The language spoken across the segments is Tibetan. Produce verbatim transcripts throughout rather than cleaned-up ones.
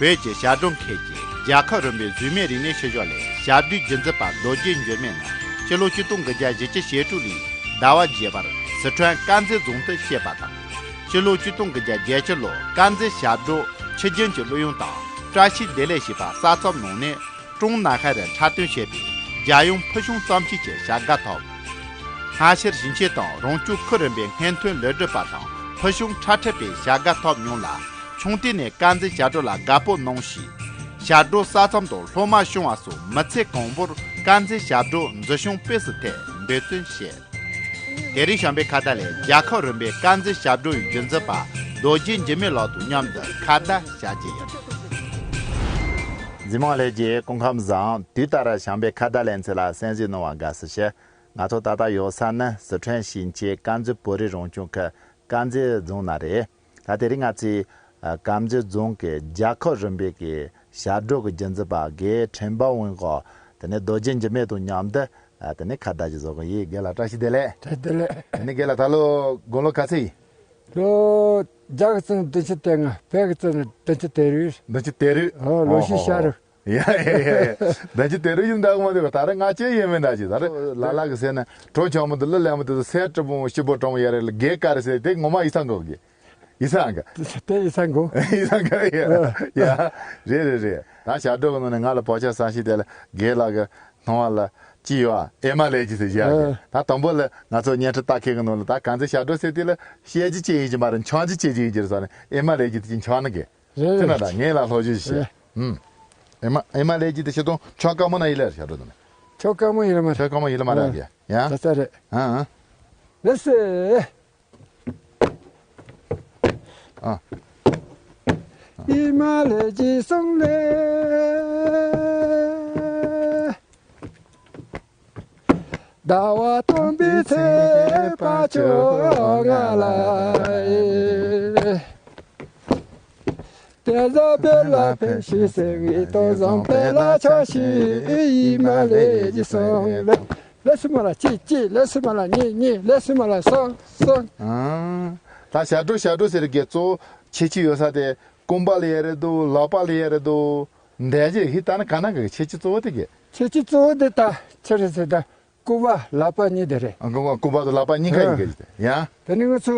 བོད་ཀྱི་ཞབས་བྲོ་མཁས་ཀྱི་རྒྱལ་ཁབ་རིམ་པའི་གཟུགས་མེད་རིག་གནས་ཤུལ་བཞག་ལས་ཞབས་བྲོའི་རྒྱུན་འཛིན་པ་རྡོ་རྗེ་འགྱུར་མེད་ནི་ཕྱི་ལོ་ཆིག་སྟོང་དགུ་བརྒྱ་བཞི་བཅུ་ཞེ་དྲུག་ལོའི་ཟླ་བ་བརྒྱད་པར་སི་ཁྲོན་དཀར་མཛེས་རྫོང་དུ་སྐྱེས་པ་དང་། ཕྱི་ལོ་ཆིག་སྟོང་དགུ་བརྒྱ་བརྒྱད་ཅུ་ལོར་དཀར་མཛེས་ཞབས་བྲོ་ཕྱི་རྒྱལ་གྱི་གླུ་དབྱངས་དང་བཀྲ་ཤིས་བདེ་ལེགས་ཞེས་པ་གསར་རྩོམ་གནང་ནས། ཀྲུང་ནན་ཧའེ་རུ་འཁྲབ་སྟོན་བྱས་པའི་རྒྱལ་ཡོངས་ཕུལ་བྱུང་རྩོམ་ཆོས་ཀྱི་བྱ་དགའ་ཐོབ། སྔ་ཕྱིར་ཞིང་ཆེན་དང་རང་སྐྱོང་ཁུལ་རིམ་པའི་སྔོན་ཐོན་ལས་སྒྲུབ་པ་དང་ཕུལ་བྱུང་འཁྲབ་ཁྲིད་པའི་བྱ་དགའ་ཐོབ་མྱོང་ལ། ཆུང་དུས་ནས་དཀར་མཛེས་ཞབས་བྲོ་ལ་དགའ་པོ་གནང་ཞིང་། ཞབས་བྲོ་གསར་རྩོམ་དང་སློབ་མ་སྐྱོང་བ་སོགས་མི་ཚེ་གང་པོར་དཀར་མཛེས་ཞབས་བྲོ་འཛིན་སྐྱོང་སྤེལ་གསུམ་ཐད་འབད་བརྩོན་བྱས། དེ་རིང་བྱམས་པའི་ཁ་བརྡ་ལས་རྒྱལ་ཁབ་རིམ་པའི་དཀར་མཛེས་ཞབས་བྲོ་ཡི་རྒྱུན་འཛིན་པ་རྡོ་རྗེ་འགྱུར་མེད་ལགས་དང་མཉམ་དུ་ཁ་བརྡ་བྱ་རྒྱུ་ཡིན། གཟིགས་མང་ལྷན་རྒྱས་སྐུ་ཁམས་བཟང་། དུས་ལྟར་བྱམས་པའི་ཁ་བརྡ་ལེ་ཚན་ལ་གསན་གཟིགས་གནང་བར་དགའ་བསུ་ཞུ། ང་ཚོ་ད་ལྟ་ཡོད་ས་ནི་སི་ཁྲོན་ཞིང་ཆེན་དཀར་མཛེས་བོད་རིགས་རང་སྐྱོང་ཁུལ་དཀར་མཛེས་རྫོང་ནང་རེད། ད་དེ་རིང་ང་ཚོས་ཨ་དཀར་མཛེས་རྫོང་གི་རྒྱལ་ཁབ་རིམ་པའི་གི་ཞབས་བྲོ་གི་རྒྱུན་འཛིན་པ་རྒན་ཁྲེན་པ་དབང་གོ། དེ་ནས་རྡོ་རྗེ་འགྱུར་མེད་དང་མཉམ་དུ་ཨ་དེ་ནས་ཁ་བརྡ་ཅིག་བཟོ་གི་ཡིན། རྒན་ལགས་བཀྲ་ཤིས་བདེ་ལེགས། བཀྲ་ཤིས་བདེ་ལེགས། དེ་ནས་རྒན་ལགས་ད་ལོ་དགུང་ལོ་ག་ཚོད་ཡིན། ལོ་རྒྱ་གི་ཙམ་བདུན་ཅུ་དོན་ལྔ། བོད་ཀྱི་ཙམ་བདུན་ཅུ་དོན་དྲུག། བདུན་ཅུ་དོན་དྲུག། ཨོ་ལོ་ཤས་ཤར། ཡ་ཡ་ཡ་ཡ། བདུན་ཅུ་དོན་དྲུག་ཡིན་འདྲ་གི་མ་འདུག་ད་རེས་ང་ཅི་ཡིན་མིན་འདྲ་ཅིག་ད་རེས་ལ་ལ་གི་ཟེར་ན་གྲོ་ཆང་མོ་འདི་ལ་ལས་མོ་འདི་སེ་གྲི་བོང་ཤི་བོ་གྲོང་ཡ་རེ་ལ་རྒན་དཀར་ཟེར་དེ་ངོ་མ་ཡིད་ཚང་གོ་གི། ཡིད་ཚང་གི། དེ་ཡིད་ཚང་གོ། ཡིད་ཚང་གི་ཡ་ཡ། རེད་རེད་རེད། ད་ཞབས་བྲོ་གི་ནང་ནས་ང་ལ་བོད་ཆས་བཟང་ཤོས་དེ་ལ་རྒན་ལགས་གི་སྣང་བ་ལ་ཅི་ཡོད་ཨ། ཨེ་མ་ལེ་ཅི་ཟེར་བཞག་གི། ད་དང་པོ་ལ་ང་ཚོ་བརྙན་འཕྲིན་ལྟ་མཁན་གི་ནང་ལ་ད་དཀར་མཛེས་ཞབས་བྲོ་ཟེར་དེ་ལ་བཤད་རྒྱུ་ཅི་ཡིན་གྱི་མ་རེད། འཆང་རྒྱུ་ཅི་ཅི་ཡིན་གྱི་རེད་ཟེར་ནས་ཨེ་མ་ལེ་ཅི་དེ་ཅི་འཆང་ནི་གི། རེད་ཅི་ན་རེད། ད་ངས་ལ་སློབ་སྦྱོང་བྱས། ཨུམ། ཨེ་མ་ཨེ་མ་ལེ་ཅི་དེ་ཤི་དོང་ཆང་དཀར་མོ་ན་ཡིན་ལེ་ཞབས་བྲོ་དང་ནི། ཆང་དཀར་མོ་ཡིན་ལེ་མ་རེད། ཆང་དཀར་མོ་ཡིན་ལེ་མ་རེད་ཨ། ཡ། ད་ས་རེད། ཨ་ཨ། ལེ་སེ། ཨ། ཨེ་མ་ལེ་ཅི་སོང་ལེ། ཟླ་བ་སྟོན་པའི་ཚེས་པ་བཅོ་ལྔ་ལ། དེ་ཟ་བེ་ལ་ཕེ་ཤི་སེ་བི་དོ་ཟང་པེ་ལ་ཆ་ཤི་ཨི་མ་ལེ་ཇི་སོང་ལེ། ལེ་སི་མ་ལ་ཅི་ཅི་ལེ་སི་མ་ལ་ཉི་ཉི་ལེ་སི་མ་ལ་སོང་སོང་། ཨང་། ད་ཞབས་བྲོ་ཞབས་བྲོ་ཟེར་གི་གཙོ་བོ་ཁྱད་ཆོས་ཡོད་ས་དེ་རྐང་པ་ལ་ཡ་རེད་འདུག་ལག་པ་ལ་ཡ་རེད་འདུག་འདས་རྗེས་ཧི་ད་ནི་ག་ན་གི་ཁྱད་ཆོས་གཙོ་བོ་དེ་གི། ཁྱད་ཆོས་གཙོ་བོ་དེ་ད་ཆི་རེད་ཟེར་ད། རྐང་པ་ལག་པ་གཉིས་དེ་རེད། ཨ་རྐང་པ་རྐང་པ་དང་ལག་པ་གཉིས་ཀ་ཡིན་གི་ཡ། དེ་ནི་ང་ཚོ་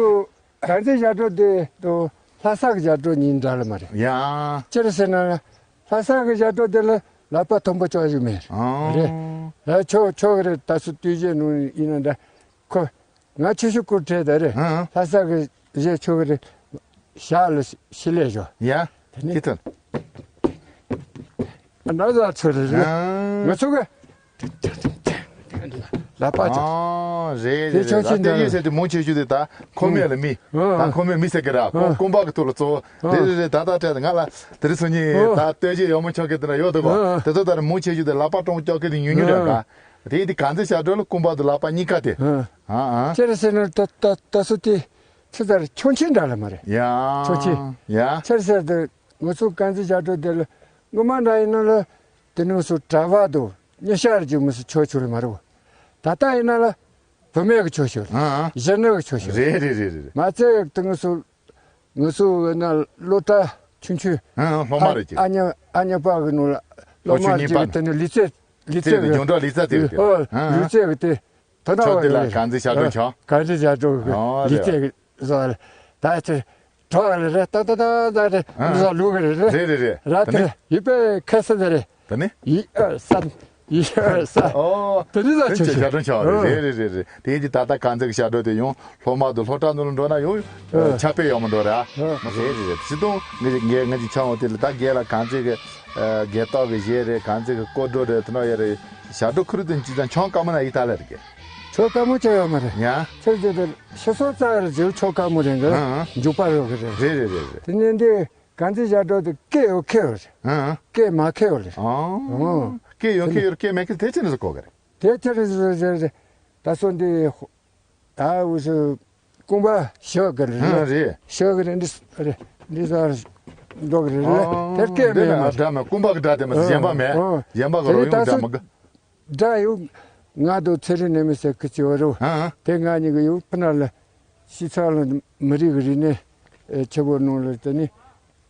དཀར་མཛེས་ཞབས་བྲོ་དེ་དང་ལྷ་ས་གི་ཞབས་བྲོ་གཉིས་འདྲ་ལ་མ་རེད། ཡ། ཅི་རེད་ཟེར་ན། ལྷ་ས་གི་ཞབས་བྲོ་དེ་ལ་ལག་པ་མཐོན་པོ་ཅོག་ཞིག་མེད། ཨང་། རེད། ལ་ཆོག་ཆོག་གི་རེད། ད་སུ་དུས་རྗེས་ནང་ཡིན་ན་འདྲ། ཁོ། ང་ཆུ་ཤུ་སྐོར་ཁྲལ་ད་རེད། ཨང་། ལྷ་ས་གི་གཞས་ཆོག་གི་རེད། ཞག་ལ་ཤི་ལས་ཞོ། ཡ། དེ་ནི། ཁྱི་ཐོན། ན་ཟ་ཚོ་རེད་རེད། ཨང་། ང་ཚོ་གི། ལ་པ་ཅོ། ཨང་། རེད་རེད་རེད། དེ་ཆོག་ཆེ་ད་དེ་འདྲ་ཡིན་ཟེར་དུས་མང་ཆེ་ཤོས་དེ་ད་ཁོ་མེད་ལ་མི། ཨང་། ད་ཁོ་མེད་མི་ཟེར་གི་ར་ཁོ་ཨང་རྐང་པ་གི་ཐོག་ལ་གཙོ་བོ། ཨང་། རེད་རེད་རེད། ད་ད་བྲལ་ང་ལ་དེ་རིང་སང་ཉིན་ཨང་ད་ལྟོས་བཅས་ཡག་མོ་ཆོག་གི་དེ་འདྲ་ཡོད་འདུག་གོ། ཨང་། དེ་ཚོ་ད་རེད་མང་ཆེ་ཤོས་དེ་ལག་པ་སྤྲང་པོ་སྐྱོག་གི་དེ་ཉུང་ཉུང་རེད་ག། དེ་ཡིན་དུས་དཀར་མཛེས་ཞབས་བྲོ་ལ་རྐང་པ་དང་ལག་པ་གཉིས་ཀ་དེ། ཨང་། ཨང་ཨང་། ཅི་རེད་ཟེར་ན་ད་ད་ད་སུ་དེ་ཚེ་ཚར་ཆུང་ཆེན་འདྲ་ལ་མ་རེད། ཡ། ཆུང་ཆེན། ཡ། ཅི་རེད་ཟེར་དུས་ང་ཚོ་དཀར་མཛེས་ཞབས་བྲོ་དེ་ལ་སྔོན་མ་འདྲ་ཡིན་ན་ལ་དེ་ནང་སུ་གྲྭ་པ་དང་ཉི་ཤར་རྒྱུ་མི་སུ་ཆོ་ཆོ་ལ་མ་རེད། ད་ལྟ་ཡིན་ན་ལ་བུད་མེད་ཀྱི་ཆོ་ཆོ་ལ། ཨང་ཨང་། གཞོན་ནུ་གི་ཆོ་ཆོ་ལ། རེད་རེད་རེད་རེད། མ་ཚད་དེ་ང་ཚོ་ང་ཚོ་ན་སློབ་གྲྭ་ཆུང་ཆུང་། ཨང་ཨང་། སློབ་མ་རེད་ཀྱི། ཨ་ཉ་ཨ་ཉ་པ་གི་ནང་ལ་སློབ་མ་ཆུང་གཉིས་རྒྱུ་པ་གི་དེ་ནི་ལི་ཙེ་ལི་ཙེ་ཙེ་གི་རྒྱང་གྲགས་ལི་ཙེ་ཙེ་གི་དེ། ཨོ། ཨང་ཨང་། ལི་ཙེ་གི་དེ། ད་ན་ཆོག་དེ་ལ་དཀར་མཛེས་ཞབས་བྲོ་ཆོག་དཀར་མཛེས་ཞབས་བྲོ་གི་ཨོ་ལི་ཙེ་གི་བཟོ་ལ་ད་ཚེ་གྲོགས་ལ་རེ་ཏག་ཏག་ཏག་ཏག་རེ་ཨང་། འདི་ལུག་རེ་རེ་རེད་རེད་རེད། ར་དེ་ནི་དེ་ཡི་པེ་ཁ་ས་དེ་རེད། དེ་ནི་ཡི་ཨ་ས་ཡི་ཨ་ས། ཨོ། དེ་ནི་ལ་དེ་ཆོ་ཆོ་ཞབས་བྲོ་ཆོག་རེད་རེད་རེད་རེད། དེ་ཡིན་གྱི་ད་ལྟ་དཀར་མཛེས་ཀྱི་ཞབས་བྲོ་དེ་ཡང་སློབ་མ་དང་སློབ་གྲྭ་ནང་ལ་འགྲོ་ན་ཡང་ཨ་ཁྱབ་སྤེལ་ཡག་མོ་འགྲོ་རེད་ཨ། ཨ་རེད་རེད་རེད། སྤྱིར་བཏང་ངས་ངས་ངས་ཀྱི་ཆང་འོ་དེ་ལ་ད་རྒན་ལ་དཀར་མཛེས་ཀྱི་རྒན་བདག་གི་གཞས་རེད། དཀར་མཛེས་ཀྱི་སྐོར་བྲོ་རེད། དེ་ནང་ཡ་རེད། ཞབས་བྲོ་ཁུ་རུ་དང་ཅི་ཙང་ཆང་དཀར་མོ་ན་ཡི་ད་ལ་རེད་གི། ཆོ་དཀར་མོ་ཅི་ཡོད་མ་རེད། ཡ། ཁྱེད་ཀྱི་དེ་ཤི་སོ་ཙག་རེད་ཟེར་ཆོ་དཀར་མོ་རེད་གི། ཨང་ཨང་། འཇུག་པ་རོག་གི་རེད། རེད་རེད་རེད་རེད། དེ་ནས་འདི་གང་ཚེ་ཞབས་བྲོ་དེ་སྐད་ཡོད་ཁེ་ཡོད་རེད། ཨང་ཨང་། སྐད་མ་ཁེ་ཡོད་རེད། ཨང་། ཨང་། སྐད་ཡོད་ཁེ་ཡོད་སྐད་མེད་ཁེ་དེ་ཅི་ནས་སུ་གོ་གི་རེད། དེ་ཅི་རེད་ཟེར་ཟེར་ཟེར། ད་སོ་འདི་ད་འུ་ཚོ་རྐང་པ་ཞོག་གི་རེད། ཨང་རེད། ཞོག་གི་རེད། འདི་རེད། འདི་ཟ་འགྲོ་གི་རེད། ཨང་། དེ་སྐད་མེད་མ་རེད། སྒྲ་མེད། རྐང་པ་གི་སྒྲ་དེ་མ་ཟད་གཞན་པ་མེད། ཨང་། གཞན་པ་གི་རོ་ཡོང་སྒྲ་མ་གི། སྒྲ་ཡོད། ང་དང་ཚེ་རིང་ནས་མི་ཟེར་གི་ཅི་བ་རུ། ཨ་ཨ། དེ་ང་གཉིས་ཀྱི་ཡོད་ཕུ་ན་ལ་ཤི་ཚ་ལ་མི་རིགས་ཀྱི་རིག་གནས་ཆེ་བོ་ནང་ལ་དེ་ནི་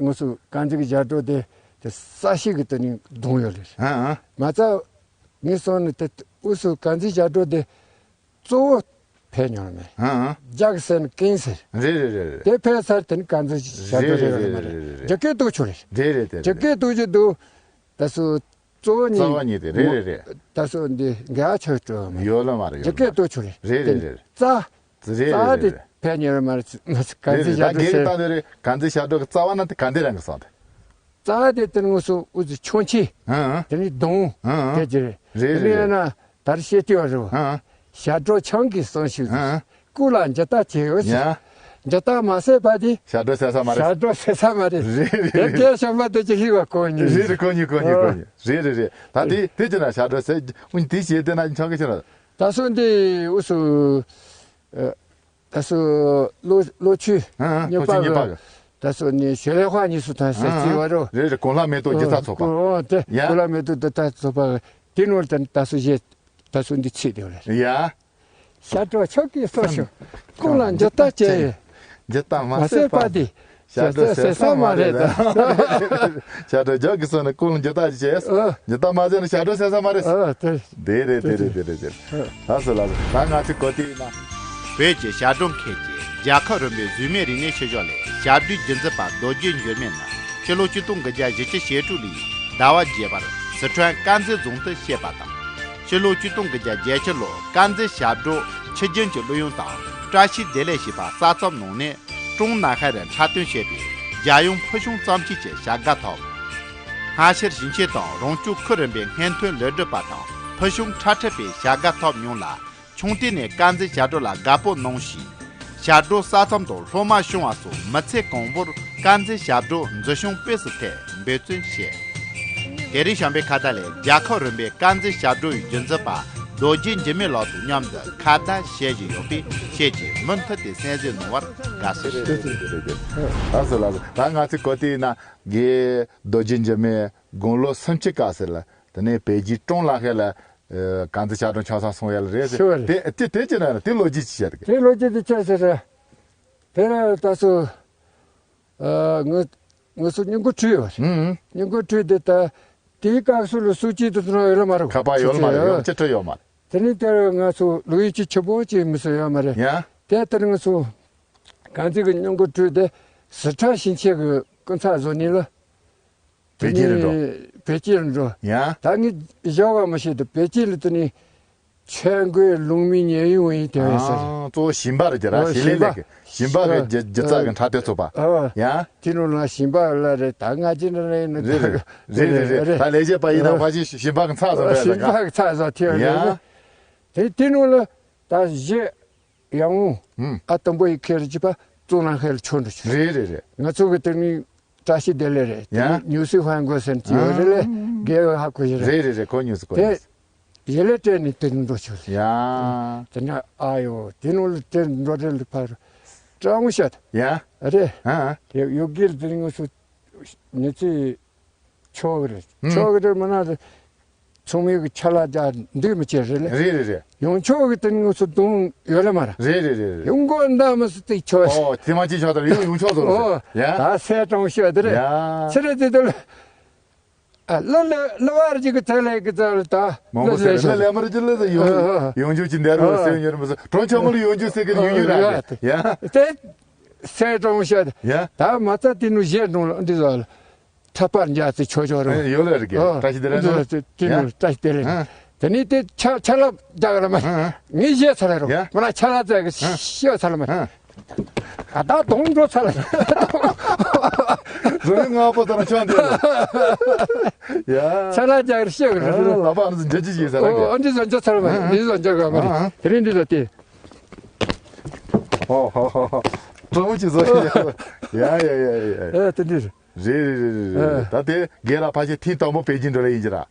ངོས་སུ་དཀར་མཛེས་ཀྱི་ཞབས་བྲོ་དེ་དེ་གསལ་བཤད་ཀྱི་དོན་ནས་བརྡུངས་ཡོད་རེད། ཧ་ཧ། མ་རྩ་ངས་སོང་ནས་དེ་དབུས་སུ་དཀར་མཛེས་ཞབས་བྲོ་དེ་གཙོ་བོ་ཕེབས་མྱོང་མེད། ཧ་ཧ། རྒྱ་གི་ཟེར་ན་ཀིང་ཟེར། རེད་རེད་རེད་རེད། དེ་ཕེབས་ཚར་དེ་ནི་དཀར་མཛེས་ཞབས་བྲོ་རེད་ཡོད་རེད་མ་རེད། རེད་རེད་རེད། རྒྱ་སྐད་དུ་ཆུ་རེད། རེད་རེད་དེ་རྒྱ་རེད། སྐད་དུ་ཆུ་འདུག་ད་སོ་གཙོ་བོ་གཉིས། རྩ་བ་གཉིས་དེ་རེད་རེད་རེད། ད་སོ་འདི་འགལ་ཆོས་སྤྲོ་བ་མ་ཡོད་ལ་མ་རེད། ཡོད་ལ་རྒྱ་སྐད་དུ་ཆུ་རེད། རེད་རེད་རེད། རྩ། རེད་རེད་རེད། རྩ་དེ་ཕན་ཉེ་བ་མ་རེད། ག་རེད་ཚོད་རེད། ད་རྒྱ་གི་སྟངས་དེ་རེད། ག་རེ་ཞབས་བྲོ་གི་རྩ་བ་ན་དེ་ག་འདི་རང་གི་སོང་དེ། རྩ་དེ་དེ་ངོས་སུ་འུ་ཚོ་ཆོང་ཆེ། ཧང་ཧང་། དེ་ནི་གདོང་། ཧང་ཧང་། དེ་ཅི་རེད། རེད་དེ་ནི་རེད་ཡང་ན་ད་རེ་བཤད་རྒྱུ་རེད། ཧང་ཧང་། ཞབས་བྲོ་ཆང་གིས་གསོན་ཤོག་ཧང་ཧང་། སྐུ་ལ་འཇུ་ལྟ་བྱེད་འོ་ཞེས། ཡ། འཇུ་ལྟ་མ་ཟད་པ་དེ། ཞབས་བྲོ་ཟེར་ས་མ་རེད། ཞབས་བྲོ་ཟེར་ས་མ་རེད། རེད་རེད་དེ་རེད། རྒྱལ་གཞོན་པ་དེ་ཅི་ཤེས་པ་གོ་ཉིན། རེད་རེད་གོ་ཉིན་གོ་ཉིན་གོ་ཨོ། ཉིན། རེད་རེད་རེད། ད་དེ་དེ་ཅི་ན་ཞབས་བྲོ་ཟེར་འུ་དེ་བྱེད་དེ་ན་ཆང་གི་ཆི་ན། ད་སོ་འདི་འུ་སུ། ད་སོ་ལོ་ལོ་ཆུ་ཨ་ཨ་གཉིས་ལོ་ཆུ་པ་གཉིས་པ་གི་གི། ད་སོ་ནི་ཞོལ་ལས་ཧྭ་གཉིས་སུ་ཐོན་ཟེར་ཨ་ཨ་ཅི་བ་རོ། རེད་རེད། གོང་ལྷ་མེ་ཏོག་འཇི་ཚ་ཚོགས་པ། ཨོ་དེ་ཡ། གོང་ལྷ་མེ་ཏོག་འདི་ད་ཚོགས་པ་གི་དེ་ནོར་དེ་ད་སོ་བཞེས་ད་སོ་འདི་ཚིག་དེ་རེད། ཡ། ཞབས་བྲོ་ཆོག་གི་སོ་ཤོ། སྐུ་ལ་འཇུ་ལྟ་བྱེད། འཇུ་ལྟ་མ་ཟད་པ་དེ། ཞབས་བྲོ་ཟེར་ས་མ་རེད་ད། ཞབས་བྲོ་རྒྱག་གི་སོང་ན་སྐུ་ལ་འཇུ་ལྟ་བྱེད། ཨ། འཇུ་ལྟ་མ་ཟེར་ན་ཞབས་བྲོ་ཟེར་ས་མ་རེད། ཨ་དེ། དེ་རེད་དེ་རེད་དེ་རེད་དེ་རེད། ལགས་སོ་ལགས་སོ། ད་ང་ཚོས་གོ་དེ་ཡིན་ན། བོད་ཀྱི་ཞབས་བྲོ་མཁན་གྱིས་རྒྱལ་ཁབ་རིམ་པའི་གཟུགས་མེད་རིག་གནས་ཆོས་ཕྱོགས་ལས་ཞབས་བྲོའི་རྒྱུན་འཛིན་པ་རྡོ་རྗེ་འགྱུར་མེད་ནི་ཕྱི་ལོ་ཆིག་སྟོང་དགུ་བརྒྱ་བཞི་བཅུ་ཞེ་དྲུག་ལོའི་ཟླ་བ་བརྒྱད་པར་སི་ཁྲོན་དཀར་མཛེས་རྫོང་དུ་སྐྱེས་པ་དང་། ཕྱི་ལོ་ཆིག་སྟོང་དགུ་བརྒྱ་བརྒྱད་ཅུ་ལོར་དཀར་མཛེས་ཞབས་བྲོ་ཕྱི་རྒྱལ་གྱི་གླུ་དབྱངས་དང་བཀྲ་ཤིས་བདེ་ལེགས་ཞེས་པ་གསར་རྩོམ་གནང་ནས་ཀྲུང་ནན་ཧའེ་རུ་འཁྲབ་སྟོན་བྱས་ཏེ་རྒྱལ་ཡོངས་ཕུལ་བྱུང་རྩོམ་ཆོས་ཀྱི་བྱ་དགའ་ཐོབ། སྔ་ཕྱིར་ཞིང་ཆེན་དང་རོང་ཆུ་ཁུལ་རིམ་པའི་སྔོན་ཐོན་ལས་སྒྲུབ་པ་དང་ཕུལ་བྱུང་འཁྲབ་ཁྲིད་པའི་བྱ་དགའ་ཐོབ་མྱོང་ལ། ཆུང་དུས་ནས་དཀར་མཛེས་ཞབས་བྲོ་ལ་དགའ་པོ་གནང་ཞིང་། ཞབས་བྲོ་གསར་རྩོམ་དང་སློབ་མ་བྱུང་བ་སོགས་མི་ཚེ་གང་བོར་དཀར་མཛེས་ཞབས་བྲོ་མཛེས་ཤིང་དཔེ་སྲིད་ཐད་འབད་བརྩོན་བྱས། དེ་རིང་བྱམས་པའི་ཁ་བརྡ་ལས་རྒྱལ་ཁབ་རིམ་པའི་དཀར་མཛེས་ཞབས་བྲོ་ཡི་རྒྱུན་འཛིན་པ་རྡོ་རྗེ་འགྱུར་མེད་ལགས་དང་མཉམ་དུ་ཁ་བརྡ་བྱེད་བཞིན་ཡོད་པས་ཁྱེད་ཀྱིས་མུ་མཐུད་དེ་གསན་གཟིགས་གནང་བར་དགའ་བསུ་ཞུ། ལགས་སོ་ལགས་སོ། ད་ང་ཚོས་གོ་དེ་ཡིན་ན་རྒན་རྡོ་རྗེ་འགྱུར་མེད་དགུང་ལོ་སུམ་ཅུ་སྐབས་སུ་ལ་དེ་ནས་བོད་ཀྱི་ཀྲུང་ལ་ཧེ་ལ། ཨ། དཀར་མཛེས་ཞབས་བྲོ་ཆང་ས་སོང་ཡ་ལ་རེད་ཟེར། ཤི་བ་རེད། དེ་དེ་དེ་ཅི་ན་རེད། དེ་ལོ་རྒྱུས་ཅི་བཤད་གི། དེ་ལོ་རྒྱུས་དེ་ཅི་ཟེར་རེད། དེ་ལ་ད་སོ། ཨ། ངོ་ངོ་སོ་སྙིང་གོ་ཁྲུས་ཡོད་རེད། ཨུ་ཨུ། སྙིང་གོ་ཁྲུས་དེ་ད་དེའི་སྐབས་སུ་ལ་སུ་གཅིག་ཏུ་ཐོན་ཡོད་ལ་མ་རེད། ཁ་པར་ཡོད་ལ་མ་རེད། ཡོང་ཅི་ཁྲི་ཡོད་མ་རེད། དེ་ནས་དེར་ང་ཚོ་ལུག་ཡུལ་གྱི་ཆུ་བོ་ཅིག་མི་སུ་ཡོད་མ་རེད། ཡ། དེ་ལྟར་ང་ཚོ་དཀར་མཛེས་ཀྱི་སྙིང་གོ་ཁྲུས་དེ་སི་ཁྲོན་ཞིང་ཆེན་གྱི་སྐུ་ཚབ་བཟོ་ནི་ལ། བོད་ཀྱི་རིན་འགྲོ། བོད་ཀྱི་རིན་འགྲོ། ཡ། ད་ངས་བཞག་པ་མི་ཤེས་དུ་བོད་ཀྱི་ལི་དུ་ནི་ཆོས་འགོའི་ལུང་མི་ཉེ་ཡུལ་ཡིན་དེ་བས་ཟེར། ཨ། གཙོ་བོ་ཞིང་པ་རེད་ཀྱི་ར། ཨོ་ཞིང་ལས་ཞིང་པ། ལས་ཀྱི་ཞིང་པ་གི་ཨ་རྒྱུ་རྒྱུ་རྩ་གི་འཁྲབ་སྟོན་ཚོགས་པ། ཨ། ཡ། དེ་ནང་ལ་ཞིང་པ་ལ་རེད། ད་ང་ཅི་འདྲ་རེད་ནི། རེད་རེད་རེད་རེད་རེད། ད་ལས་བྱེད་པ་ཡིན་ན་ཨ་ཕ་ཞིང་ཞིང་པ་གི་ཚགས་ཚོད་རེད། ཞིང་པ་གི་ཚགས་ཚོད་ཐེ་ཡ། རེད་རེད། དེ་དེ་ནང་ལ་ད་གཞི། ཡང་ཨུམ། ཨ་དང་པོ་ཡི་ཁེར་གྱི་པ་གཙུག་ལག་ཁང་ལ་ཆོས་འགྲོ་ཆོག་རེད་རེད་རེད། ང་ཚོ་གི་དེ་ནི་བཀྲ་ཤིས་བདེ་ལེགས་རེད། དེ་ཡ། ནི་ཉུ་སི་ཧོན་གོ་སེན་ཅི་ཡོད་རེད་ལེ། ཨ། རྒྱལ་བ་ཧ་གོ་ཡི་རེད། རེད་རེད་རེད། ཁོ་ཉུ་སི་གོ་དེ་ཡི་ཡེ་ལེ་ཏྲེ་ནི་དེ་ནི་འགྲོ་ཆོག་རེད། ཡ། དེ་ན་ཨ་ཡོ་དེ་ནོ་ལ་ཏྲེ་འགྲོ་རེད་ལེ་ཕར་ཀྲང་ཤད། ཡ། རེད། ཨ། དེ་ཡུ་གིལ་དེ་ནི་ང་ཚོ་ཉི་ཚེ། ཆོག་གི་རེད། ཨུམ། ཆོག་གི་རེད་མིན་ན་རེད། ཚོང་མི་གི་ཆ་ལག་རྒྱག་འདུག་མི་བྱེད་རེད་ལེ། རེད་རེད་རེད། ཡང་ཆོག་གི་དེ་ནི་ང་ཚོ་གདོང་ཡོད་ལ་མ་ར། རེད་རེད་རེད་རེད། ཡང་མགོ་འདའ་མི་སྲིད་དེ་ཆོག་ཨོ་དེ་མ་ཅི་ཆོག་དེ་ཡང་ཡང་ཆོག་ཟེར་ཨོ། ཡ། ད་སེ་གྲོང་ཤོད་དེ་རེད། ཡ། ཚེ་རེད་དེ་དེ་ལ། ཨ་ལ་ལ་ལ་བར་ཅིག་གི་ཚེ་ལས་གི་ཚེ་ལ་ད་མང་པོ་ལ་ཟེར་ལ་ལ་མར་ཅི་ལ་ཟེར་ཡོང་ཨོ་ཡོང་རྒྱུ་ཅི་འདེར་བ་ཨོ་སེ་ཡོང་རྒྱུ་མི་ཟེར་གྲོང་ཆོག་མ་ལ་ཡོང་རྒྱུ་སེ་གི་ཡོང་རྒྱུ་ར་ཡ། དེ་སེ་གྲོང་ཤོད་ཡ། ད་མ་ཚ་དེ་ནུ་གཞས་འགྲོ་ལ་འདི་ཟ་ལ། ཁྲ་པར་འཇག་ཚེ་ཆོས་ཕྱོགས་རུ། ཡོད་ལ་རིག་གི་ཨ། བཀྲ་ཤིས་བདེ་ལེགས་ཨ། དེ་ནི་ཡ། བཀྲ་ཤིས་བདེ་ལེགས། ཨ། དེ་ནི་དེ་ཆ་ཆ་ལག་རྒྱག་ལ་མ། ཨ། ངས་བཤད་ཚར་ལ་རོ། ཡ། ང་ལ་ཆ་ལག་རྒྱག་གི་ཨ། བཤད་ཚར་ལ་མ། ཨ། ད་དོང་འགྲོ་ཚར་ལ། རོ་ཡི་ང་པོ་ད་ན་ཆོག་འདི། ཡ། ཆ་ལག་རྒྱག་གི་བཤད་གི་རོ། ལ་པ་ཨ་ནི་འཇོ་ཅི་ཅི་ས་ལ། ཨོ་ཨ་འདི་ཟ་འཇོ་ཚར་ལ་མ། ཨ། འདི་ཟ་འཇོ་ག་མ་རེད། ཨ། དེ་རིང་འདི་ཟ་དེ། ཧོ་ཧོ་ཧོ་ཧོ། ཀྲོང་ཅི་ཟ་ཡ་ཡ་ཡ་ཡ། ཨ་དེ་འདི་རེད། རེད་རེད་རེད་རེད། ཨ། ད་དེ་རྒན་ལགས་ཕལ་ཆེར་ཐེངས་དང་པོ་པེ་ཅིན་འགྲོ་ལ་ཡིན་གྱི་ར། ཨ།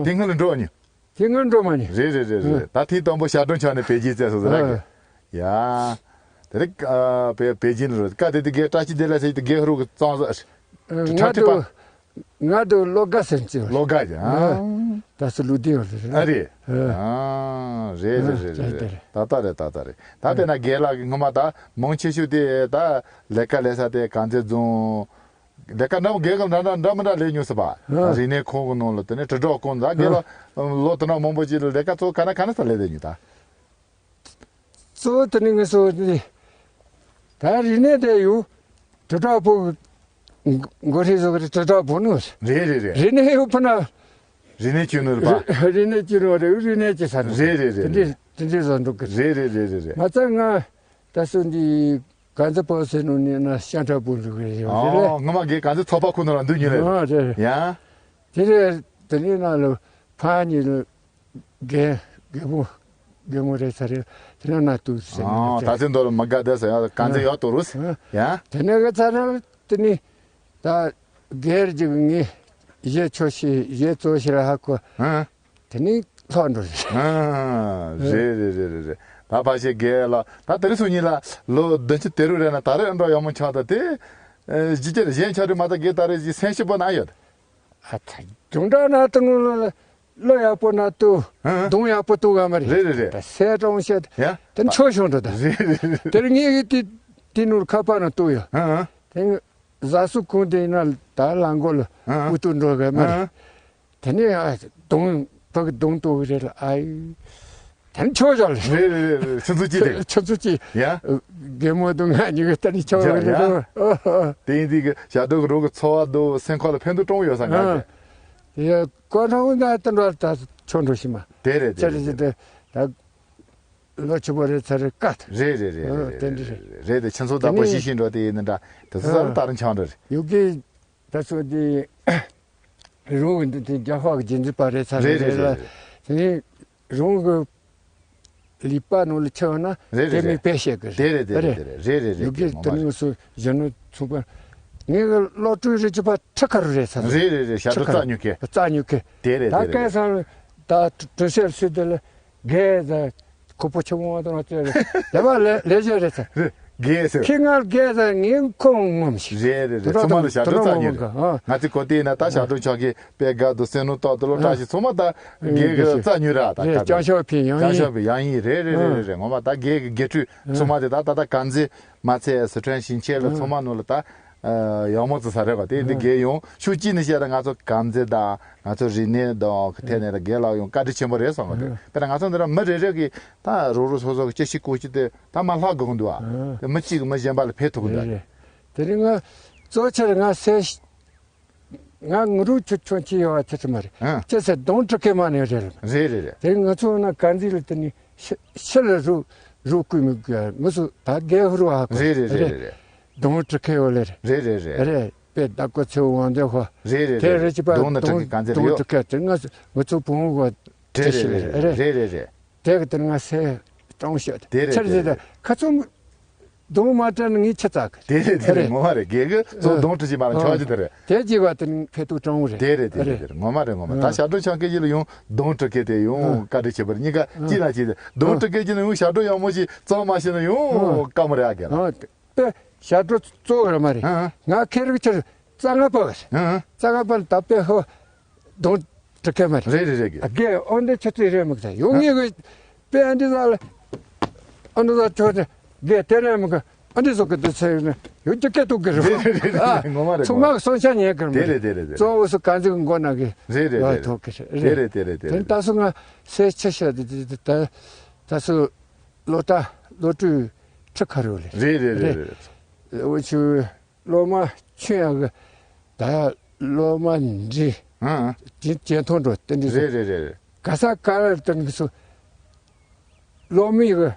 དེ་སྔོན་ལ་འགྲོ་མྱོང་། དེ་སྔོན་འགྲོ་མ་མྱོང་། རེད་རེད་རེད་རེད། ཨ། ད་ཐེངས་དང་པོ་ཞབས་བྲོ་འཁྲབ་ནས་པེ་ཅིན་བཙལ་སོང་ཟེར་ར་གི། ཨ། ཡ། དེ་རིང་ཨ་པེ་པེ་ཅིན་རུ་ཀ་དེ་དེ་རྒན་བཀྲ་ཤིས་བདེ་ལེགས་ཟེར་དེ་རྒན་ཧུ་རུ་གི་གཙང་ས། ཨ། ཁྲ་ཁྲི་པ། ང་དང་བློ་དགའ་ཟེར་གྱི་ཡོད་རེད། བློ་དགའ་ཀྱི་ཨ། ད་སུ་ལུ་དེ་ཡོད་རེད། ཨ་རེད། ཨ། ཨ་རེད་རེད་རེད་རེད། ད་ལྟ་རེད། ད་ལྟ་རེད། ད་དཔེར་ན་རྒན་ལགས་ཀྱིས་སྔོན་མ་ད་མང་ཆེ་ཤོས་དེ་ད་ལས་ཀ་ལས་ས་དེ་གངས་འཛིན་རྫོང་། ལས་ཀ་འདྲ་མོ་རྒན་གྱིས་འདྲ་འདྲ་འདྲ་མི་འདྲ་ལས་མྱོང་ཟེར་བ། ཨ། རིག་གནས་ཁང་གི་ནང་ལ་དེ་ནས་དྲིལ་བསྒྲགས་ཁང་ད་རྒན་ལགས་ལོ་དེ་འདྲ་མང་པོ་ཅིག་ལ་ལས་ཀ་གཙོ་བོ་ག་ན་ག་ན་ས་ལས་བསྡད་མྱོང་ད། གཙོ་བོ་དེ་ནི་ངེད་ཚོ་ནི་ད་རིག་གནས་དེ་ཡོད། དྲིལ་བསྒྲགས་པོ་འགོ་ཁྲིད་བཟོ་གི་རེད། དྲིལ་བསྒྲགས་པོ་ནོ། རེད་རེད་རེད། རིག་གནས་ཡོད་ཕུ་ན། རིག་གནས་ཅུ་ནོར་པ། རིག་གནས་ཅུ་ནོར་རེད། རིག་གནས་ཅི་ས་ནོ། རེད་རེད་རེད། དེ་འདྲས་དེ་འདྲས་བཟོ་འགྲོ་གི་རེད། རེད་རེད་རེད་རེད། མ་ཚད་ང་ད་སུ་འདི་གངས་འཛིན་པོ་ཟེར་ནོ་ནི་ན་ཤང་ཁྲ་པོ་འགྲོ་གི་རེད། ཨོ་སྔོན་མ་རྒན་གངས་འཛིན་ཚོགས་པ་ཁོ་ནོ་ལ་འདུག་ཉིན་རེད། ཨ་རེད། ཡ། དེ་རེད། དེ་ནས་ན་ལོ་ཕ་ཉིན་ལོ། རྒན་རྒན་མོ་རྒན་མོ་རེད་ཚར་རེད། དེ་ན་ན་ཏུ་ཟེར་ནས། ཨ་ད་ཚེ་མདོ་ལ་མི་དགའ་བསྡད་ཟེར་ཡ་གངས་འཛིན་ཡག་ཏུ་རུ་ཟེར་ཡ། དེ་ནས་ག་ཚར་རེད། དེ་ནི་ད་རྒན་རྒྱུག་ངས་གཞས་ཆོ་ཤི་གཞས་གཙོ་ཤི་ར་ཧ་གོ། ཨ་དེ་ནི་ལྷག་འགྲོ་ཟེར། ཨ་རེད་རེད་རེད་རེད་རེད། ད་ཕ་ཤེ་རྒན་ལ་ད་དེ་རིང་སུ་ཉིན་ལ་ལོ་བདུན་ཅུ་དེ་རུ་རེད་ན་ད་རེས་འགྲོ་ཡག་མོ་ཆགས་ད་དེ། ཨ་ཇི་ཅར་གཞན་ཆ་རུ་མ་ད་རྒན་ད་རེས་ཇི་སེམས་ཤི་པོ་ན་ཡོད། ཨ་ཚ། སྒྲུང་འདྲ་ན་དུང་ལ་བློ་ཡག་པོ་ན་དུ། ཨ་གདོང་ཡག་པོ་དུ་ག་མ་རེད། རེད་རེད་རེད། ད་སེ་གྲོང་བཤད། ཡ། དེ་ཆོ་ཤོང་འགྲོ་ད། རེད་རེད་རེད། དེར་ངེད་ཀྱི་དེ་དེ་ནུར་ཁ་པར་ན་དུ་ཡོད། ཨ་ཨ། དེ་ཟ་སུ་ཁུང་དེ་ན་ད་ལང་གོ་ལ་ཨ་ཨ། འུ་དུ་འགྲོ་ག་མ་རེད། ཨ་ཨ། དེ་ནས་ཨ་གདོང་ཕ་གི་གདོང་དུ་རེད་ལ་ཨ་ཡི། དེ་ནི་ཆོ་ཤོག་ལ། རེད་རེད་རེད་རེད། ཆུ་ཚོད་གཅིག་དེ། ཆུ་ཚོད་གཅིག་ཡ། རྒན་མོ་དུ་ང་གཉིས་ཀྱི་ད་ནི་ཆོ་ཡ་རེད་ཡ། རེད། དེ་ཡིན་དུས་ཀྱི་ཞབས་བྲོ་གི་རོགས་ཀྱི་འཚོ་བ་དུ་སེམས་ཁོག་ལ་ཕན་ཐོགས་གཏོང་ཡོད་ས་ང་གི། ཡ་ཀོ་ཁྲང་ན་དེ་འདྲ་ད་ཆོ་འགྲོ་ཤི་མ། དེ་རེད་དེ་ཅེ་རེད་རེད་ཅེ་དེ། ད་ལོ་ཆུ་བོ་རེད་ཚ་རེད་ཀ་ཐ། རེད་རེད་རེད་རེད་དེ་འདྲ་རེད། རེད་དེ་ཁྱེད་ཚོ་བདག་པོ་ཤི་ཤི་འགྲོ་དེ་ཡིན་འདྲ་དེ་ཚོ་ས་རུ་ད་རུ་འཆང་འགྲོ་རེད། ཡུ་གི་ད་ཚོ་དེ། རོང་གི་འདི་དེ་རྒྱ་ཧྭ་གི་རྒྱུན་འཛིན་པ་རེད་ཚར་རེད་རེད་རེད་རེད་ལ། རེད། དེ་ནས་རོང་གི་ལི་པ་ནང་ལ་ཆགས་ན་རེད་རེད་དེ་མི་རེད། དཔེ་བཤད་གི་དེ་རེད་དེ་རེད་རེད། དེ་རེད་རེད་རེད་རེད། ཡུ་གེ་ངོ་མ་དེ་རེད། ནས་སུ་གཞོན་ནུ་ཚོགས་པ་ངས་གི་གློག་སྤྲོད་རེ་གཅིག་པ་ཁྲི་ཁ་རུ་རེད་ཚར་རེད་རེད་རེད། ཞབས་བྲོ་རྩ་ཉུལ་མཁན་རྩ་ཉུལ་མཁན་དེ་རེད་ད་དེ་རེད་སྐལ་རེད། བཟང་ད་གྲུ་སེར་སུ་དེ་ལ་རྒས་ད། ཁོ་པོ་ཆུང་ངུ་དང་ང་ཚོས་རེད་ལས་པ་ལས་ལས་བྱེད་རེད་ཚེ། རེད་རྒས་ཟེར། ཁྱི་ངར་རྒས་ཟེར་ངས་ཁོང་ངོམ་ཞིག་རེད་རེད་རེད། ཚང་མ་ལ་ཞབས་བྲོ་རྩ་ཉུལ་རེད། ང་ཚོས་གོ་དེ་ཡིན་ན་ད་ཞབས་བྲོ་ཆགས་ཀྱི་དཔེ་དགའ་འདུག་སེམས་ནུ་ཏོག་ཏུ་ལོ་བཀྲ་ཤིས་ཚང་མ་ད་རྒས་ཀྱི་རྩ་ཉུལ་ར་ད་རེད། ཀྱང་ཤོག་ཕིན་ཡང་ཀྱང་ཡིན་ཤོག་ཕིན་ཡང་ཡིན་རེད་རེད་རེད་རེད་རེད། ངོ་མ་ད་རྒས་ཀྱི་རྒས་ཁྲུས་ཚང་མ་དེ་ད་ད་ད་གང་ཚེ་མ་ཚད་སི་ཁྲོན་ཞིང་ཆེན་ལ་ཚང་མ་ནོར་ལ་ད། ཡག་མོ་བརྩི་ས་རེད་པ། དེ་འདི་རྒན་ཡོང་ཤུགས་ཅིག་ནས་བཤད་ན་ང་ཚོ་གངས་འཛིན་དང་ང་ཚོ་རིག་གནས་དང་གི་ཐད་ནས་ལ་རྒན་ལགས་ཡོང་བཀའ་དྲིན་ཆེན་པོ་རེད་བསམ་གི་འདུག་དཔེར་ན་ང་ཚོ་འདི་ར་མི་རེ་རེ་གིས་ད་རོགས་རོགས་སོ་སོ་གི་ཅི་ཞིག་གོ་ཅི་དེ་ད་མ་ལྷག་དགོས་ཀྱི་འདུག་ཨ། དེ་མི་གཅིག་གིས་མི་གཞན་པ་ལ་ཕན་ཐོགས་ཀྱི་འདུག་རེད་རེད། དེ་རིང་ང་གཙོ་ཆེར་ང་སེ་ང་ངུ་རུ་ཆུ་ཆུང་ཆེ་ཡོད་བ་ཆེ་ཆེ་མ་རེད། ཅི་ཟེར་གདོང་དྲི་ཁེ་མ་ནས་རེད། རེད་རེད་རེད། དེ་ང་ཚོ་ན་གངས་འཛིན་ལ་དེ་ནི། ཤི་ཤི་ལ་རུ་རུ་ཀུ་མི་དགོས་མི་སུ་ད་རྒས་ཧུར་བ་ཧ་གོ་རེད་རེད་རེད་རེད་རེད། གདོང་དྲི་ཁེ་ཡོད་ལེ་རེད། རེད་རེད་རེད། རེད་པས་ད་ཀོ་ཚེ་དབང་འདྲ་ཧོ། རེད་རེད་དེ་རེད་རེད་ཅི་པ་གདོང་ན་དྲི་གདོང་ཁེ་གང་ཚེ་རེད་གདོང་ཡོད། དྲི་ཁེ་དེ་ང་ང་ཚོ་བུ་མོ་གོ་རེད་དྲི་ཤི་རེད་རེད་རེད། རེད་རེད་རེད། དེ་གི་དེ་ང་སེ་གྲོང་ཤོད་དེ་དེ་རེད་ཆར་དེ་ཟེ་ད་རེད། ཁ་ཚོམ་གདོང་མ་དྲན་ངའི་ཆ་ཚག་དེ་རེད་དེ་རེད། ངོ་མ་རེད། རྒས་གི་ཚོ་གདོང་དྲི་ཤི་མ་ལ་ཆོག་ཅི་དེ་རེད། དེ་ཅི་བ་དེ་ཕེ་ཏུ་གྲོང་རེད། དེ་རེད་དེ་རེད་དེ་རེད། ངོ་མ་རེད་ངོ་མ་རེད། ད་ཞབས་བྲོ་ཆང་སྐད་ཅིག་ལ་ཡོང་གདོང་དྲི་ཁེ་དེ་ཡོང་བཀའ་དྲིན་ཆེ་བར་གཉིས་ཀ་ཅི་ན་ཅི་དེ་གདོང་དྲི་ཁེ་ཅི་ན་ཡོང་ཞབས་བྲོ་ཡག་མོ་ཞིག་གཙང་མ་ཤེས་ན་ཡོང་དཀའ་མོ་རེད་ཨ་རྒན་ལགས། དཔེ་ཞབས་བྲོ་གཙོ་བོ་ར་མ་རེད། ང་ཁེ་རིག་ཆེར་རྩ་ང་པ་བ་རེད། རྩ་ང་པ་ལ་ད་དཔེ་ཧོ་གདོང་དྲི་ཁེ་མ་རེད། རེད་རེད་རེད་གི། རྒན་ཨོ་འདི་ཆུ་ཚོད་རེད་མི་གི་ཡོང་ངེས་གི་དཔེ་ཨ་འདི་ཟ་ལ་ཨ་འདི་ཟ་ཆོ་རེད། རྒན་དེ་རེད་མི་གི་ཨ་འདི་ཟོ་གི་འདི་ཚེ་ཡོད་ན་ཡོད་ཀྱི་སྐད་ཐུག་གི་རེད། རེད་རེད་རེད་ཨ་རེད་ངོ་མ་རེད་ཚོ་ངོ་མ་མ་གི་སོང་ཤ་ཉན་གི་རེད་མི་རེད། རེད་རེད་རེད་རེད། གཙོ་བོ་སུ་གང་ཟིག་མགོ་ན་གི་རེད་རེད་ཡོད་རེད་ཐོག་གི་རེད། དེ་རེད་དེ་རེད་དེ་དེ་རེད། ད་སུ་ང་སེ་ཆ་ཤ་དེ་དེ་དེ་ད་ད་སུ་ལོ་ད་ལོ་དྲུག་ཁྲི་ཁ་རེ་ལེ། རེད་རེད་རེད་རེད། འོ་ཆུ། སློབ་མ་ཆུང་ཡག་གི་ད་སློབ་མ་འདྲི། ཨང་། དེ་ཇེ་མཐོང་འགྲོ་དེ་འདྲི་རེད་རེད་རེད་རེད། ག་ས་ག་ར་དེ་འདྲི་སུ་སློབ་མའི་གི་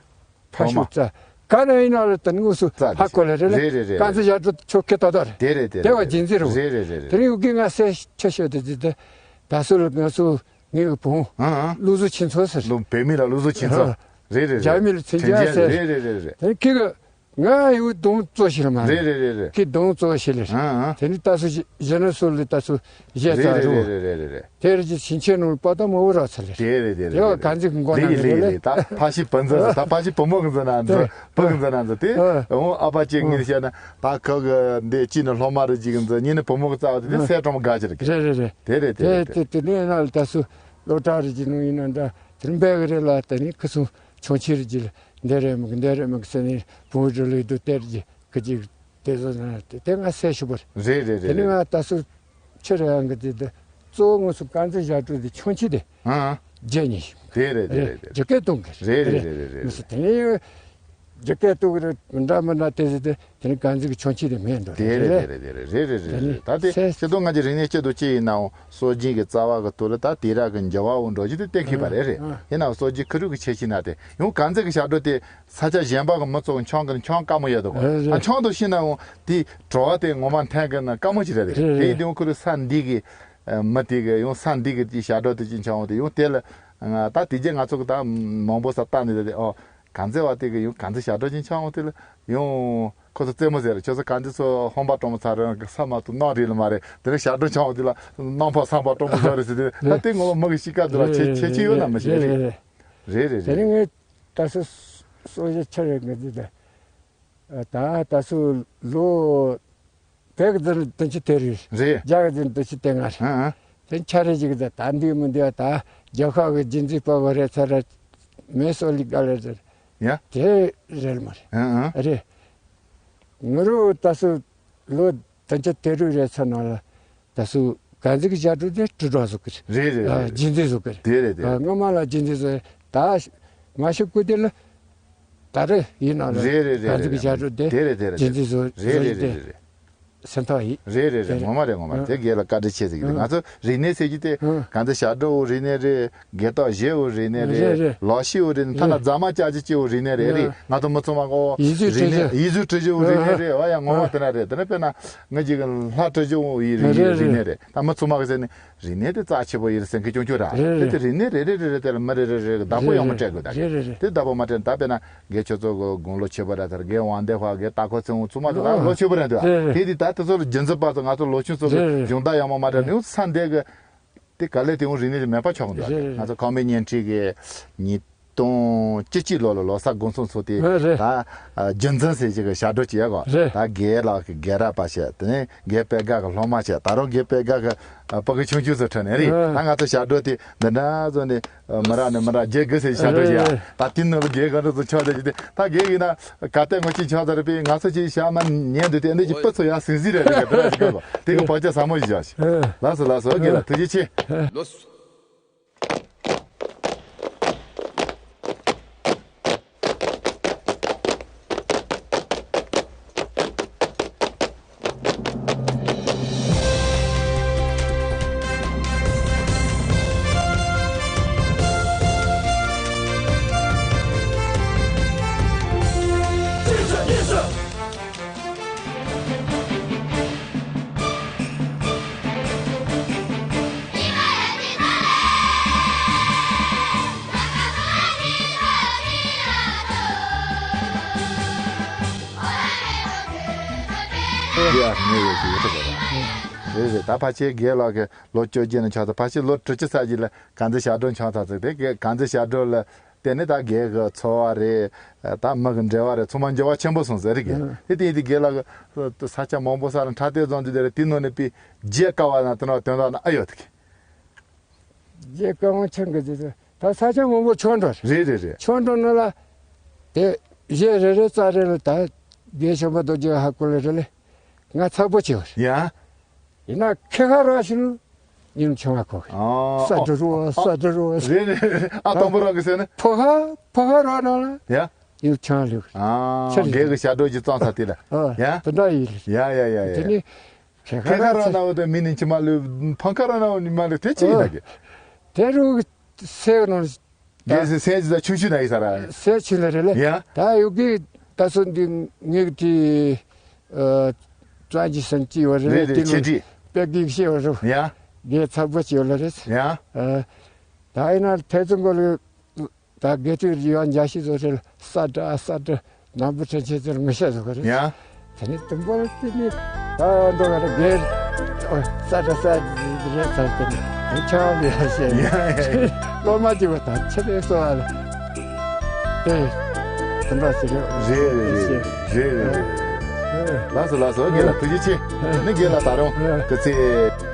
ཕ་ཤུ་རྩ་ག་ར་ཡིན་ན་ལ་དེ་འདྲི་སུ་ཧ་གོ་ལ་རེད་རེད་རེད་རེད། གང་ཚེ་ཡར་འགྲོ་ཆོ་ཁེ་ཏོ་ཏོ་རེད། དེ་རེད་དེ་དེ་བ་རེད་རྗེན་ཚེ་རུ་རེད་རེད་རེད་རེད། དེ་རིང་ཡུ་གི་ང་སེ་ཆ་ཤོད་དེ་དེ་དེ་ད་སུ་ལ་ང་སུ་ངའི་གི་བུ་ཨང་ཨང་ལུ་ཟུ་ཆེན་ཚོ་ཟེར་ལུ་བེ་མི་ལ་ལུ་ཟུ་ཆེན་ཚོ་རེད་རེད་རེད། རྒྱ་མི་ལ་ཚིན་ཆེན་ཆ་ཟེར་རེད་རེད་རེད་རེད། དེ་ཁི་གི་ང་ཡུལ་སྡོང་བཙོ་ཤེས་ལ་མ་རེད། རེད་རེད་རེད་རེད། ཁྱི་སྡོང་བཙོ་ཤེས་ལ་རེད། ཨང་ཨང་། དེ་ནི་ད་སུ་གཞི་ན་སུ་ལ་ད་སུ་གཞས་རྩ་རེད། རེད་རེད་རེད་རེད་རེད། དེ་རེད་ཀྱི་ཕྱིན་ཆད་ནོར་པ་དང་མོ་བོ་རག་ཚར་ལེ། དེ་རེད་དེ་རེད། དེ་བ་ག་འཛིན་གི་མགོ་ན་རེད་ལེ། ད་ཕ་ཤི་བུ་འཛིན་ཟེར། ད་ཕ་ཤི་བུ་མོ་གི་འཛིན་ན་འཛིན། བུ་གི་འཛིན་ན་འཛིན། དེ་འོ་ཨ་ཕ་ཅིག་ངས་བཤད་ན་ད་ཁོ་གི་འདི་གཅིག་ནི་སློབ་མ་རེ་ཅིག་གི་འཛིན། གཉིས་ནི་བུ་མོ་གི་རྩ་བ་དེ་དེ་སྲས་གྲོགས་མོ་དགའ་ཅིག་རེད། རེད་རེད་རེད། དེ་རེད་དེ་རེད། དེ་དེ་དེ་ནས་ན་ད་སུ་སློབ་གྲྭ་རེ་ཅིག་ནང་ཡིན་ན་འདྲ་དེར་འབད་གི་རེད་ལ། ད་ནི་ཁི་སུ་ཆུང་ཆེ་རེ་ཅིག་ལ་འདི་རེད་མི་གི་འདི་རེད་མི་གི་ཟེར་ནས་བུ་མོ་འགྲོ་ལུགས་དུ་དེར་ཅིག་གི་ཅིག་དེ་ཚོ་ན་དེ་དེ་ང་སེ་ཤུ་བར། རེད་རེད་རེད། དེ་ནི་རེད། ང་ད་སུ་ཕྱིར་ཡང་གི་དེ་དེ་གཙོ་བོ་ངོས་སུ་དཀར་མཛེས་ཞབས་བྲོ་དེ་ཆུང་ཆེ་དེ། ཨང་། རྒྱ་ཉིད། དེ་རེད་དེ་རེད་དེ་རེད། རྒྱ་སྐད་གཏོང་གི་རེད། རེད་རེད་རེད་རེད་རེད། ངོས་སུ་དེ་ནི་རྒྱ་སྐད་གཏོང་གི་རེད། མི་འདྲ་མི་འདྲ་དེ་ཟེར་དེ་དེ་ནི་དཀར་མཛེས་ཀྱི་ཆུང་ཆེ་དེ་མེད་འགྲོ་དེ་རེད། རེད་རེད་རེད་རེད་རེད་རེད། ད་དེ་དེ་ཆེ་མདོ་ང་ཚོ་རིག་གནས་སྤྱི་དུ་ཅི་ཡིན་ནའང་སྲོལ་རྒྱུན་གྱི་རྩ་བ་གི་ཐོག་ལ་ད་དེ་རག་གི་འགྱུར་བ་འོ་འགྲོ་རྒྱུ་དེ་གཏན་འཁེལ་བ་རེད། རེད། ཨང་། ཡིན་ནའང་སྲོལ་རྒྱུན་ཁུ་རུ་གི་ཁྱད་ཆོས་ན་དེ་ཡང་དཀར་མཛེས་ཀྱི་ཞབས་བྲོ་དེ། ས་ཆ་གཞན་པ་གི་མི་ཚོ་མཆོང་གི་ནི་མཆོང་དཀའ་མོ་ཡོད་དོ། རེད་རེད། ཨ་མཆོང་དུ་ཤི་ན་འོང་དེ་བྲོ་བ་དེ་ངོ་མ་འཐེན་གི་ནི་དཀའ་མོ་ཅིག་རེད། རེད་རེད། དེ་ཡིན་དུས་ཁོ་རི་ས་འདི་གི་མི་དེ་གི་ཡང་ས་འདི་གི་དེ་ཞབས་བྲོ་དེ་ཅིག་མཆོང་དེ་ཡང་དེ་ལ་ད་དེ་རྗེས་ང་ཚོ་གི་ད་མང་པོ་ས་བཏང་ནས་དེ་ཨོ་དཀར་མཛེས་བ་དེ་གི་ཡང་དཀར་མཛེས་ཞབས་བྲོ་ཅིག་མཆོང་དེ་ལ་ཡང་ཁོ་ཚོ་རྩེད་མོ་ཟེར། ཁྱོད་ཚོ་དཀར་མཛེས་ཚོ་ཧོན་པ་གྲོང་མོ་ཚ་རང་གི་ས་མ་ཐུབ་ནག་རིལ་མ་རེད། དེ་ནི་ཞབས་བྲོ་མཆོང་དེ་ལ་ནང་ཕོ་སང་ཕོ་གྲོང་མོ་ཚ་རེད་ཟེར་དེ་ད་དེ་ངོ་མ་མི་གི་གཤིས་ཀ་དེ་ལ་ཁྱད་ཁྱད་ཆོས་ཡོད་ན་མི་ཤེས་རེད། རེད་རེད་རེད། དེ་ནི་ངས། ད་སོ་སོ་ཞིག་ཆ་རེ་ངེས་ཏེ། ད་ད་སོ་ལོ་བོད་ཀྱི་འཛིན་བདུན་ཅུ་དོན་དྲུག་རེད། རྒྱ་གི་འཛིན་བདུན་ཅུ་དོན་ལྔ་རེད། ཨ་ཨ། དེ་ཆ་རེ་ཞིག་ད་ད་འདི་མི་འདི་ད་རྒྱལ་ཁབ་ཀྱི་རྒྱུན་འཛིན་པ་བ་རེད་ཚ་ར་མེ་སོ་ལི་ག་ལེ་རེད། ཡ། དེ་རེད་མ་རེད། ཨ་ཨ། རེད། ངུ་རུ་ད་སོ་ལོ་བདུན་ཅུ་དོན་དྲུག་རེད་ཚ་ན་ལ། ད་སུ་ག་འཛིག་བྱ་སྤྲོ་དེ་དྲིལ་བསྒྲགས་བཟོ་གི་རེད། རེད་རེད། རྒྱུན་འཛིན་བཟོ་གི་རེད། དེ་རེད་དེ་རེད། སྔོན་མ་ལ་རྒྱུན་འཛིན་བཟོ་ད་མ་ཤི་སྐུ་དེ་ལ་ད་རེ་ཡིན་ན་ལ་རེད་རེད་རེད། ག་འཛིག་བྱ་སྤྲོ་དེ་དེ་རེད་དེ་རེད་རྒྱུན་འཛིན་བཟོ་རེད་བཟོ་རེད་རེད་དེ་རེད་རེད། སེམས་ཐག་ཡིན། རེད་རེད་རེད། ངོ་མ་རེད་ངོ་མ་རེད། དེ་རྒན་ལ་བཀའ་དྲིན་ཆེ་ཟིག་རེད། ང་ཚོ་རིག་གནས་ཟེར་གྱི་དེ་ག་འཛིག་བྱ་སྤྲོ་བོ་རིག་གནས་རེད། སྒེར་ཐོག་བཞེས་བོ་རིག་གནས་རེད། རེད་རེད། ལོ་ཤི་བོ་རིག་གནས། ཐ་ན་རྫ་མ་ཅག་ཅིག་ཅིག་བོ་རིག་གནས་རེད། རེད། ང་ཚོ་མི་ཚང་མ་ཨོ་ཡིག་གཟུགས་རིག་གནས་བྲིས་ཡིག་གཟུགས་བྲིས་བོ་རིག་གནས་རེད། ཨོ་ཡ་ངོ་མ་དེ་འདྲ་རེད། དེ་ནས་དཔེར་ན་ང་ཅིག་གི་ལྷ་བྲིས་བོ་ཡི་རིག་རེད་རིག་རེད། གནས་རེད། ད་མི་ཚང་མ་གི་ཟེར་ནས་རིག་གནས་དེ་རྩ་ཆེ་བོ་ཡིན་ཟེར་མཁན་ཆུང་ཆུང་ར་རེད། དེ་རེད། དེ་རིག་གནས་རེ་རེ་རེ་རེ་དེ་ལ་མི་རེ་རེ་རེ་གི་བདག་པོ་ཡང་མི་སྤྲད་དགོས་ད་རེད། རེད་རེད་རེད། དེ་བདག་པོ་མ་སྤྲད་ད་དཔེར་ན་རྒན་ཁྱོད་ཚོ་གི་དགུང་ལོ་ཆེ་བོ་ར་དེར་རྒན་དབང་འདུས་ཧྭ་རྒན་ཏ་ཁོ་ཚེ་དབང་ཚང་མ་དེ་ད་ལོ་ཆེ་བོ་རེད་འདུག་རེད་རེད། དེ་དེ་ད་དེ་ཚོ་ལ་རྒྱུན་འཛིན་པ་ཚོ་ང་ཚོ་ལོ་ཆུང་ཚོ་གི་རེད་རེད། སྦྱོང་བརྡར་ཡག་མོ་མ་སྤྲད་ནས་ས་འདས་གི་དེ་ག་ལེ་དེ་འོང་རིག་གནས་ཀྱི་མེད་པ་ཆགས་འདུག་རེད་རེད། ང་ཚོ་ཁང་པའི་བརྙན་འཕྲིན་གྱི་ཉིས་སྟོང་བཅུ་གཅིག་ལོ་ལ་ལོ་གསར་དགོང་ཚོང་ཚོ་དེ་རེད་རེད། ད་རྒྱུན་འཛིན་ཟེར་གྱི་གི་ཞབས་བྲོ་བྱེད་གོ་རེད། ད་རྒན་ལགས་ཀྱི་རྒན་རབས་པ་བྱས། དེ་ནས་རྒན་དཔེ་དགའ་གི་སློབ་མ་བྱས། ད་རུང་རྒན་དཔེ་དགའ་གི་ཕ་གི་ཆུང་ཆུང་ཚོ་ཁྲོད་ནས་རེད། ད་ང་ཚོ་ཞབས་བྲོ་དེ་འདི་འདྲ་བཟོ་ནས་མི་རག་ནས་མི་རག་རྒྱན་དགོས་ཟེར་ཞབས་བྲོ་བྱེད་ཡ། ད་དེ་ནང་ལ་རྒན་ག་འདྲ་ཚོ་ཆགས་བསྡད་ཀྱི་དེ་ད་རྒན་ཡིན་ན། ག་ཏེ་ངོ་ཅི་ཆགས་ཚར་པས་ང་ཚོ་ཅི་བྱ་མ་ཉན་འདུག་དེ་འདི་ཅི་པི་ཚོ་ཡ་སིང་སིང་རེད་རེད་ག་དེ་ར་ཅི་ག་གོ་དེ་གི་བག་ཆགས་ཟབ་མོ་ཞིག་བཞག་ཤིག་ལགས་སོ་ལགས་སོ། རྒན་ལགས་ཐུགས་རྗེ་ཆེ། ཡ་ངེས་ཡོད་ཀྱི་ཡོད་ཐུབ་པ་རེད། རེད་རེད། ད་ཕལ་ཆེར་རྒན་ལགས་ཀྱི་ལོ་བཅོ་བརྒྱད་ནས་ཆགས་ཚར། ཕལ་ཆེར་ལོ་དྲུག་ཅུ་ཙམ་ཅིག་ལ་གངས་འཛིན་ཞབས་བྲོ་འཆང་ཚར་ཚེ་དེ་གའི་གངས་འཛིན་ཞབས་བྲོ་ལ་བརྟེན་ནས་ད་རྒན་གྱི་འཚོ་བ་རེད། ད་མི་གི་འབྲེལ་བ་རེད། ཚང་མ་འགྱུར་བ་ཆེན་པོ་སོང་ཟེར་རེད་གི། ཨ། དེ་དེ་ཡིན་དུས་རྒན་ལགས་ཀྱི་ས་ཆ་མང་པོ་ས་ལ་འཁྲབ་སྟོན་བཟོ་འདི་དེ་རེད། དེའི་ནང་ནས་པའི་བརྗེད་དཀའ་བ་ན་དེ་ནང་དོན་དག་ན་ཨ་ཡོད་གི། རྒྱལ་ཁབ་ཆེན་གྱི་རྗེས་སུ་ད་ས་ཆ་མང་པོ་ཆོས་འགྲོ་རེད། རེད་རེད་རེད། ཆོས་འགྲོ་ནང་ལ་དེ་གཞས་རེ་རེ་རྩ་རེ་ལ་ད་རྒན་ཆེན་པོ་རྡོ་རྗེ་ཧ་གོ་ལེ་རེ་ལེ་ང་ཚ་པོ་བྱེད་བར་ཡ། ཡིན་ན་ཁེ་ཁ་ར་ཤི་ནུ་ཉིན་ཆུང་བ་གོ་གི་ཨ་ས་འགྲོ་རུ་ས་འགྲོ་རུ་རེད་རེད། ཨ་དང་པོ་རང་གི་ཟེར་ནི་ཕོ་ཁ་ཕོ་ཁ་ར་ནང་ལ་ཡ་ཉིན་ཆུང་ལུག་ཨ་ཆ་རེད། རྒན་གི་ཞབས་བྲོ་ཅིག་བཙོང་ས་དེ་ལ་ཨ་ཡ་དེ་འདྲ་ཡིན་ཡ་ཡ་ཡ་ཡ། དེ་ནི་ཁེ་ཁ་ཁེ་ཁ་ར་ར་ཚ་ན་འོ་དེ་མི་ནི་ཁྱི་མ་ལུས་ཕང་ཁ་ར་ན་འོ་ནི་མ་ལུས་དེ་ཅི་ཡིན་ད་གི། དེ་རུ་སེ་ནོ། དེ་སེ་སེ་ཅི་ད་ཆུང་ཆུང་ན་ཡི་ས་ར། སེ་ཆུང་ལ་རེ་ལེ། ཡ། ད་ཡོ་གི་ད་སོ་འདི་ངེག་ཏི་ཙ་ཅི་སན་ཅི་ཡོ་རེ་ལེ། རེད་རེད། དེ་ཆེ་ནོ་ཏི་པེ་གི་ཤེ་ཡོ་རེ། ཡ། གེ་ཚ་པོ་ཅི་ཡོ་ལ་རེ། ཡ། ད་ཡིན་ན་ཐེ་ཚོང་གོ་ལེ། ད་དགེ་ཐོས་རི་ཡང་འཇའ་ཤི་བཟོ་ཧྲེལ་ས་དྲ་ས་དྲ་ ནམ་བུ་ཕྲན་ཆེན་ཚོར་ངོ་ཤེས་བཟོ་གི་རེད། ཡ། དེ་ནས་དུམ་བུར་དེ་ནས་ད་འདོ་ག་རེ་སྒེར་ས་ད་ས་རེད་ས་དེ་ནས་ཆ་ལ་ཡ་ཞེས། ཡ་ཡ། སློབ་མ་གཅིག་པ་དང་ཆེ་བའི་གསོ་བ་ལ་དེ་དུམ་པ་ཞིག་རེད། རེད་རེད་རེད་རེད། ལགས་སོ་ལགས་སོ། རྒན་ལགས་ཐུགས་རྗེ་ཆེ། ནི་རྒན་ལགས་ད་རུང་སྐུ་ཚེ།